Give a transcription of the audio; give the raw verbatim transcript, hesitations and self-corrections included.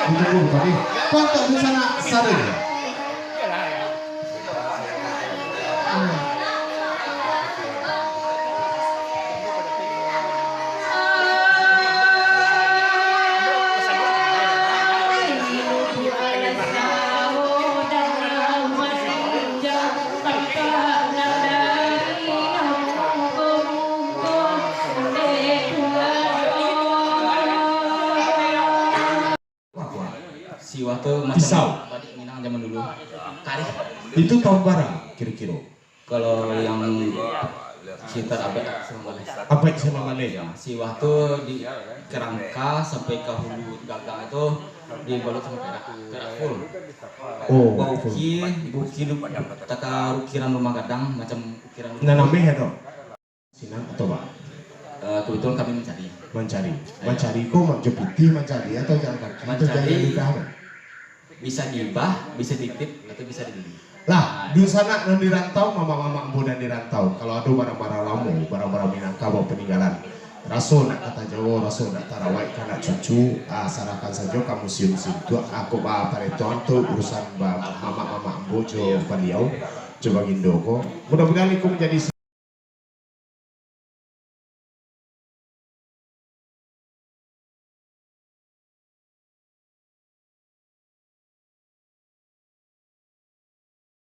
Tunggu tadi. Kuat tak di sana sadanya? Siwah tu macam Pisau. Badik Minang zaman dulu. Karih. Itu tahun bara kiro-kiro? Kalau yang sekitar abad sembilan belas. Abad sembilan belas. Ya, siwah tu di kerangka sampai ka hulu gagang itu dibalut sama perak, perak full. Oh, full. Bauki, bauki lu taka ukiran rumah gadang, macam ukiran. Nanameh atau? Sinan atau ba? Eh, kebetulan kami mencari. Mancari. Ayo. Mancari ko mak jo pitih mancari atau jalan kaki atau Mancari jalan lidah, Bang? Bisa diibah, bisa titip, atau bisa dibeli. Lah, dunsanak nan di rantau, mamak-mamak ambo nan di rantau, kalau ado barang-barang lamo, barang-barang Minangkabau paninggalan, raso nak ka tajago, raso nak tarawaik ka anak cucu, ah, sarahkan sajo ka museum situ, ah, kok ba paretongan tu urusan ba mamak-mamak ambo jo baliau, jo bagindo ko. Mudah-mudahan iko manjadi